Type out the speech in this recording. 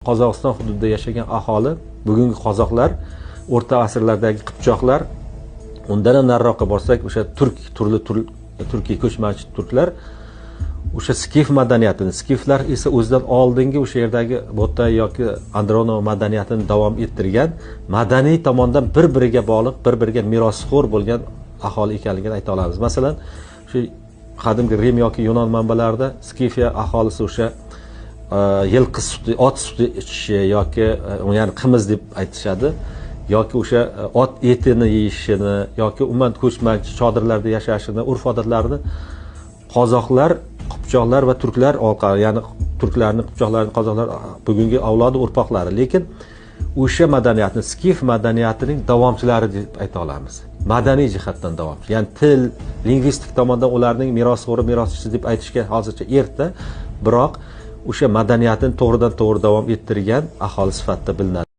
Qozog'iston hududida yashagan aholi, bugungi qozoqlar, o'rta asrlardagi qipchoqlar, undan ham nariroqqa borsak, o'sha turk, turli turkiy ko'chmanchi turklar o'sha skif madaniyatini, skiflar esa o'zidan oldingi o'sha yerdagi Bo'tay yoki Andronov madaniyatini davom ettirgan, madaniy tomondan bir biriga bog'liq, bir biriga merosxo'r bo'lgan aholi ekanligini ayta olamiz. Masalan, shu qadimgi Rim yoki Yunon manbalarida Skifiya aholisi o'sha yilqi suti, ot suti ichishi yoki ya'ni qimiz deb aytishadi, yoki o'sha ot etini yeyishini yoki umuman ko'chmanchi chodirlarda yashashini, urf odatlarini qozoqlar, qipchoqlar va turklar orqali, ya'ni turklarni, qipchoqlarni, qozoqlar bugungi avlodi urpoqlari, lekin o'sha madaniyatni, skif madaniyatining davomchilari deb ayta olamiz. Madaniy jihatdan davomchi, ya'ni til, lingvistik tomondan ularning merosxo'ri, meroschisi deb aytishga hozircha erta, biroq o'sha madaniyatini to'g'ridan to'g'ri davom ettirgan aholi sifatida bilinadi.